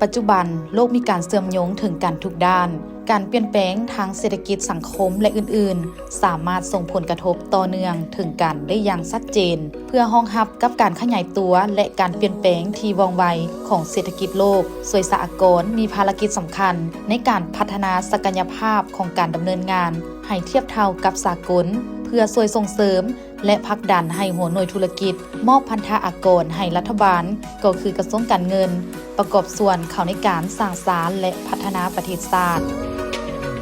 ປັດຈຸບັນ, ໂລກມີການເຊື່ອມໂຍງເຖິງກັນທຸກດ້ານ. ການປ່ຽນແປງທາງເສດຖະກິດ, ສັງຄົມ ແລະ ອື່ນໆ ສາມາດສົ່ງຜົນກະທົບຕໍ່ເນື່ອງເຖິງກັນໄດ້ຢ່າງຊັດເຈນ. ເພື່ອຮອງຮັບກັບການຂະຫຍາຍຕົວ ແລະ ການປ່ຽນແປງທີ່ວ່ອງໄວຂອງເສດຖະກິດໂລກ, ສວຍສະອາກອນມີພາລະກິດສຳຄັນໃນການພັດທະນາສັກກະຍະພາບຂອງການດຳເນີນງານໃຫ້ທຽບເທົ່າກັບສາກົນ, ເພື່ອຊ່ວຍສົ່ງເສີມ ແລະ ຜັກດັນໃຫ້ຫົວໜ່ວຍທຸລະກິດມອບພັນທະອາກອນໃຫ້ລັດຖະບານ, ກໍຄືກະຊວງການເງິນ, ປະກອບສ່ວນເຂົ້າໃນການສ້າງສານ ແລະ ພັດທະນາປະເທດຊາດ.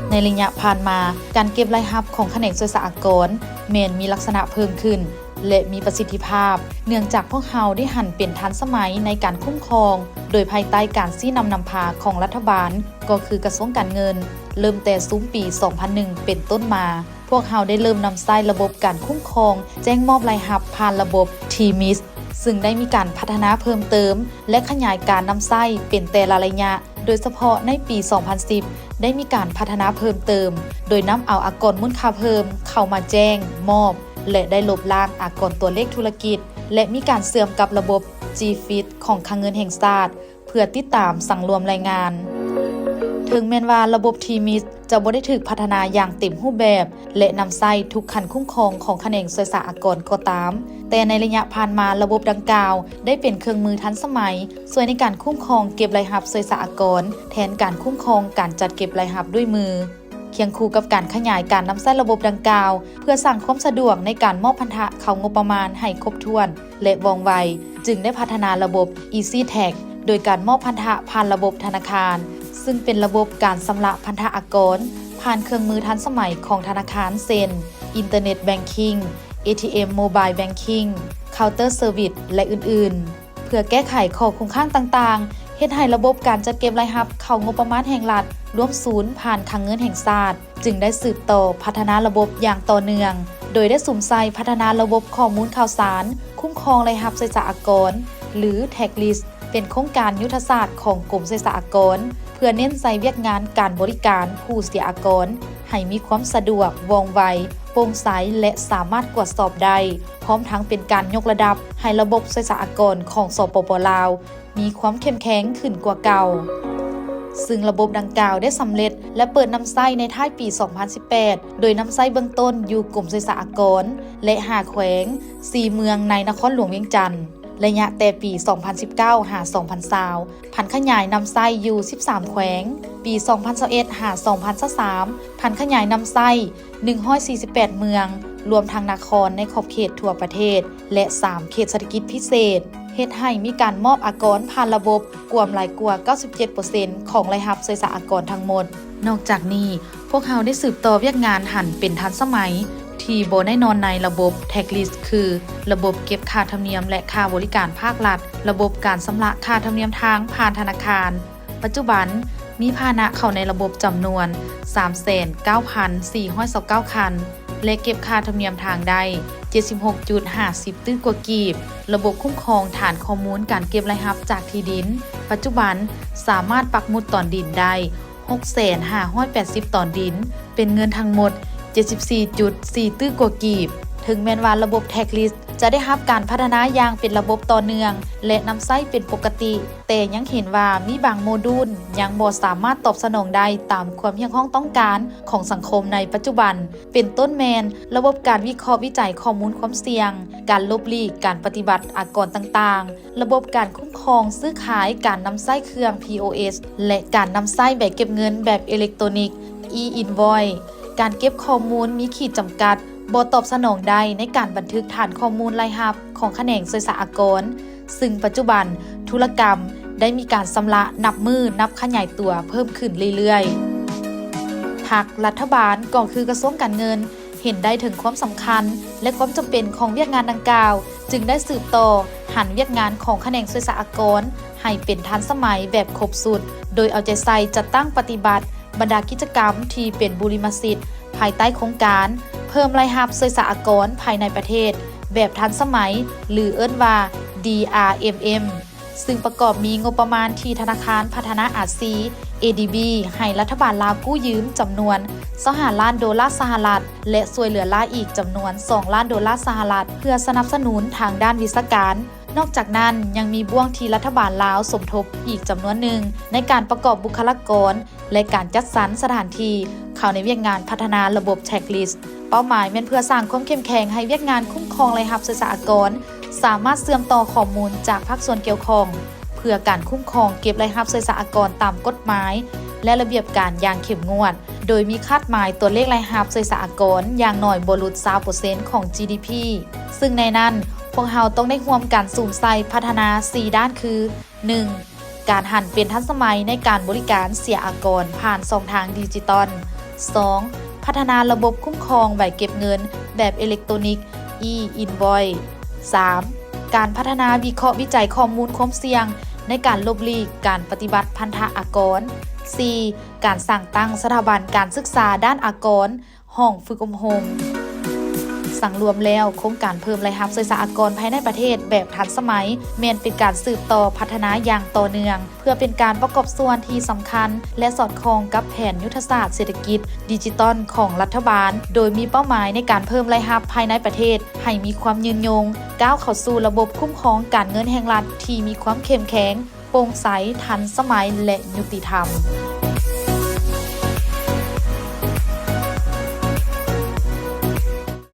ໃນໄລຍະຜ່ານມາ, ການເກັບລາຍຮັບຂອງຂະແໜງສວຍສະອາກອນແມ່ນມີລັກສະນະເພີ່ມຂຶ້ນ ແລະ ມີປະສິດທິພາບ, ເນື່ອງຈາກພວກເຮົາໄດ້ຫັນເປັນທັນສະໄໝໃນການຄຸ້ມຄອງ, ໂດຍພາຍໃຕ້ການຊີ້ນຳນຳພາຂອງລັດຖະບານ, ກໍຄືກະຊວງການເງິນ, ເລີ່ມແຕ່ຊຸມປີສອງພັນໜຶ່ງເປັນຕົ້ນມາ. ພວກເຮົາໄດ້ເລີ່ມນຳໃຊ້ລະບົບການຄຸ້ມຄອງແຈ້ງມອບລາຍຮັບຜ່ານລະບົບ ທີມິສ ຊຶ່ງໄດ້ມີການພັດທະນາເພີ່ມເຕີມ ແລະ ຂະຫຍາຍການນຳໃຊ້ເປັນແຕ່ລະໄລຍະ, ໂດຍສະເພາະໃນປີສອງພັນສິບ ໄດ້ມີການພັດທະນາເພີ່ມເຕີມ ໂດຍນຳເອົາອາກອນມູນຄ່າເພີ່ມເຂົ້າມາແຈ້ງມອບ ແລະ ໄດ້ລົບລ້າງອາກອນຕົວເລກທຸລະກິດ ແລະ ມີການເຊື່ອມກັບລະບົບ ຈີຟິດ ຂອງຄັງເງິນແຫ່ງຊາດ ເພື່ອຕິດຕາມສັງລວມລາຍງານ. ເຖິງແມ່ນວ່າລະບົບ ທີມິສ ຈະບໍ່ໄດ້ຖືກພັດທະນາຢ່າງເຕັມຮູບແບບ ແລະ ນຳໃຊ້ທຸກຂັ້ນຄຸ້ມຄອງຂອງຂະແໜງສວຍສະອາກອນກໍຕາມ, ແຕ່ໃນໄລຍະຜ່ານມາລະບົບດັ່ງກ່າວໄດ້ເປັນເຄື່ອງມືທັນສະໄໝ ຊ່ວຍໃນການຄຸ້ມຄອງເກັບລາຍຮັບສວຍສະອາກອນ ແທນການຄຸ້ມຄອງການຈັດເກັບລາຍຮັບດ້ວຍມື. ຄຽງຄູ່ກັບການຂະຫຍາຍການນຳໃຊ້ລະບົບດັ່ງກ່າວ ເພື່ອສ້າງຄວາມສະດວກໃນການມອບພັນທະເຂົ້າງົບປະມານໃຫ້ຄົບຖ້ວນ ແລະ ວ່ອງໄວ, ຈຶ່ງໄດ້ພັດທະນາລະບົບ ອີຊີແທັກ ໂດຍການມອບພັນທະຜ່ານລະບົບທະນາຄານ, ຊຶ່ງເປັນລະບົບການຊຳລະພັນທະອາກອນຜ່ານເຄື່ອງມືທັນສະໄໝຂອງທະນາຄານ ເຊັ່ນ ອິນເຕີເນັດແບັງຄິງ, ເອທີເອັມໂມບາຍແບັງຄິງ, ເຄົາເຕີເຊີວິສ ແລະ ອື່ນໆ. ເພື່ອແກ້ໄຂຂໍ້ຄົງຄ້າງຕ່າງໆ ເຮັດໃຫ້ລະບົບການຈັດເກັບລາຍຮັບເຂົ້າງົບປະມານແຫ່ງລັດລວມສູນຜ່ານຄັງເງິນແຫ່ງຊາດ ຈຶ່ງໄດ້ສືບຕໍ່ພັດທະນາລະບົບຢ່າງຕໍ່ເນື່ອງ, ໂດຍໄດ້ສຸມໃສ່ພັດທະນາລະບົບຂໍ້ມູນຂ່າວສານຄຸ້ມຄອງລາຍຮັບສວຍສະອາກອນ ຫຼື ແທັກລິສ ເປັນໂຄງການຍຸດທະສາດຂອງກົມສວຍສະອາກອນ ເພື່ອເນັ້ນໃສ່ວຽກງານການບໍລິການຜູ້ເສຍອາກອນ ໃຫ້ມີຄວາມສະດວກ, ວ່ອງໄວ, ໂປ່ງໃສ ແລະ ສາມາດກວດສອບໄດ້, ພ້ອມທັງເປັນການຍົກລະດັບໃຫ້ລະບົບສວຍສະອາກອນຂອງ ສປປ ລາວ ມີຄວາມເຂັ້ມແຂງຂຶ້ນກວ່າເກົ່າ. ຊຶ່ງລະບົບດັ່ງກ່າວໄດ້ສຳເລັດ ແລະ ເປີດນຳໃຊ້ໃນທ້າຍປີສອງພັນສິບແປດ ໂດຍນຳໃຊ້ເບື້ອງຕົ້ນຢູ່ກົມສວຍສະອາກອນ ແລະ ຫ້າແຂວງ, ສີ່ເມືອງໃນນະຄອນຫຼວງວຽງຈັນ. ໄລຍະແຕ່ປີສອງພັນສິບເກົ້າຫາສອງພັນຊາວ ຜັນຂະຫຍາຍນຳໃຊ້ຢູ່ສິບສາມແຂວງ, ປີສອງພັນຊາວເອັດຫາສອງພັນຊາວສາມ ຜັນຂະຫຍາຍນຳໃຊ້ໜຶ່ງຮ້ອຍສີ່ສິບແປດເມືອງ, ລວມທັງນະຄອນໃນຂອບເຂດທົ່ວປະເທດ ແລະ ສາມເຂດເສດຖະກິດພິເສດ, ເຮັດໃຫ້ມີການມອບອາກອນຜ່ານລະບົບກວມຫຼາຍກວ່າເກົ້າສິບເຈັດເປີເຊັນຂອງລາຍຮັບສວຍສະອາກອນທັງໝົດ. ນອກຈາກນີ້, ພວກເຮົາໄດ້ສືບຕໍ່ວຽກງານຫັນເປັນທັນສະໄໝທີ່ບໍ່ແນ່ນອນໃນລະບົບແທັກລິສ ຄື ລະບົບເກັບຄ່າທຳນຽມ ແລະ ຄ່າບໍລິການພາກລັດ, ລະບົບການຊຳລະຄ່າທຳນຽມທາງຜ່ານທະນາຄານ. ປັດຈຸບັນມີພາຫະນະເຂົ້າໃນລະບົບຈຳນວນສາມແສນເກົ້າພັນສີ່ຮ້ອຍຊາວເກົ້າຄັນ ແລະ ເກັບຄ່າທຳນຽມທາງໄດ້ເຈັດສິບຫົກຈຸດຫ້າສິບຕື້ກວ່າກີບ. ລະບົບຄຸ້ມຄອງຖານຂໍ້ມູນການເກັບລາຍຮັບຈາກທີ່ດິນ ປັດຈຸບັນສາມາດປັກໝຸດຕອນດິນໄດ້ ຫົກແສນຫ້າຮ້ອຍແປດສິບຕອນດິນ ເປັນເງິນທັງໝົດເຈັດສິບສີ່ຈຸດສີ່ຕື້ກວ່າກີບ. ເຖິງແມ່ນວ່າລະບົບແທັກລິສຈະໄດ້ຮັບການພັດທະນາຢ່າງເປັນລະບົບຕໍ່ເນື່ອງ ແລະ ນຳໃຊ້ເປັນປົກກະຕິ, ແຕ່ຍັງເຫັນວ່າມີບາງໂມດູນຍັງບໍ່ສາມາດຕອບສະໜອງໄດ້ຕາມຄວາມຮຽກຮ້ອງຕ້ອງການຂອງສັງຄົມໃນປັດຈຸບັນ, ເປັນຕົ້ນແມ່ນລະບົບການວິເຄາະວິໄຈຂໍ້ມູນຄວາມສ່ຽງ, ການຫຼົບຫຼີກການປະຕິບັດອາກອນຕ່າງໆ, ລະບົບການຄຸ້ມຄອງຊື້ຂາຍ, ການນຳໃຊ້ເຄື່ອງ ພີໂອເອັສ ແລະ ການນຳໃຊ້ໃບເກັບເງິນແບບເອເລັກໂຕນິກ ອີ-ອິນວອຍ, ການເກັບຂໍ້ມູນມີຂີດຈຳກັດ, ບໍ່ຕອບສະໜອງໄດ້ໃນການບັນທຶກຖານຂໍ້ມູນລາຍຮັບຂອງຂະແໜງສວຍສະອາກອນ, ຊຶ່ງປັດຈຸບັນທຸລະກຳໄດ້ມີການຊຳລະນັບມື້ນັບຂະຫຍາຍຕົວເພີ່ມຂຶ້ນເລື້ອຍໆ. ພັກລັດຖະບານກໍຄືກະຊວງການເງິນ ເຫັນໄດ້ເຖິງຄວາມສຳຄັນ ແລະ ຄວາມຈຳເປັນຂອງວຽກງານດັ່ງກ່າວ, ຈຶ່ງໄດ້ສືບຕໍ່ຫັນວຽກງານຂອງຂະແໜງສວຍສະອາກອນໃຫ້ເປັນທັນສະໄໝແບບຄົບຊຸດ, ໂດຍເອົາໃຈໃສ່ຈັດຕັ້ງປະຕິບັດບັນດາກິດຈະກຳທີ່ເປັນບູລິມະສິດ ພາຍໃຕ້ໂຄງການເພີ່ມລາຍຮັບສວຍສະອາກອນພາຍໃນປະເທດແບບທັນສະໄໝ ຫຼື ເອີ້ນວ່າ ດີອາເອັມເອັມ ຊຶ່ງປະກອບມີງົບປະມານທີ່ທະນາຄານພັດທະນາອາຊີ ເອດີບີ ໃຫ້ລັດຖະບານລາວກູ້ຢືມຈຳນວນຊາວຫ້າລ້ານໂດລາສະຫະລັດ ແລະ ຊ່ວຍເຫຼືອລາວອີກຈຳນວນສອງລ້ານໂດລາສະຫະລັດ ເພື່ອສະໜັບສະໜູນທາງດ້ານວິຊາການ ນອກຈາກນັ້ນ ຍັງມີບ່ວງທີ່ລັດຖະບານລາວສົມທົບອີກຈຳນວນໜຶ່ງ ໃນການປະກອບບຸກຄະລາກອນ ແລະ ການຈັດສັນສະຖານທີ່ເຂົ້າໃນວຽກງານພັດທະນາລະບົບ Checklist. ເປົ້າໝາຍແມ່ນເພື່ອສ້າງຄວາມເຂັ້ມແຂງໃຫ້ວຽກງານຄຸ້ມຄອງລາຍຮັບສ່ວຍສາອາກອນ ສາມາດເຊື່ອມຕໍ່ຂໍ້ມູນຈາກພາກສ່ວນກ່ຽວຂ້ອງ ເພື່ອການຄຸ້ມຄອງເກັບລາຍຮັບສ່ວຍສາອາກອນຕາມກົດໝາຍ ແລະ ລະບຽບການຢ່າງເຂັ້ມງວດ, ໂດຍມີຄາດໝາຍຕົວເລກລາຍຮັບສ່ວຍສາອາກອນຢ່າງໜ້ອຍບໍ່ຫຼຸດຊາວເປີເຊັນຂອງ GDP. ຊຶ່ງໃນນັ້ນ, ພວກເຮົາຕ້ອງໄດ້ຮ່ວມກັນສຸມໃສ່ພັດທະນາສີ່ດ້ານຄື ໜຶ່ງ ການຫັນເປັນທັນສະໄໝໃນການບໍລິການເສຍອາກອນຜ່ານຊ່ອງທາງດິຈິຕອນ. ສອງ ພັດທະນາລະບົບຄຸ້ມຄອງໃບເກັບເງິນແບບເອເລັກໂຕນິກ e-invoice. ສາມ ການພັດທະນາວິເຄາະວິໄຈຂໍ້ມູນຄວາມສ່ຽງໃນການຫຼົບຫຼີກການປະຕິບັດພັນທະອາກອນ. ສີ່ ການສ້າງຕັ້ງສະຖາບັນການສຶກສາດ້ານອາກອນ ຫ້ອງຝຶກອົບຮົມ. ສັງລວມແລ້ວ, ໂຄງການເພີ່ມລາຍຮັບສ່ວຍສາອາກອນພາຍໃນປະເທດແບບທັນສະໄໝ ແມ່ນເປັນການສືບຕໍ່ພັດທະນາຢ່າງຕໍ່ເນື່ອງ ເພື່ອເປັນການປະກອບສ່ວນທີ່ສຳຄັນ ແລະ ສອດຄ່ອງກັບແຜນຍຸດທະສາດເສດຖະກິດດິຈິຕອນຂອງລັດຖະບານ, ໂດຍມີເປົ້າໝາຍໃນການເພີ່ມລາຍຮັບພາຍໃນປະເທດໃຫ້ມີຄວາມຍືນຍົງ, ກ້າວເຂົ້າສູ່ລະບົບຄຸ້ມຄອງການເງິນແຫ່ງລັດທີ່ມີຄວາມເຂັ້ມແຂງ, ໂປ່ງໃສ, ທັນສະໄໝ ແລະ ຍຸຕິທຳ.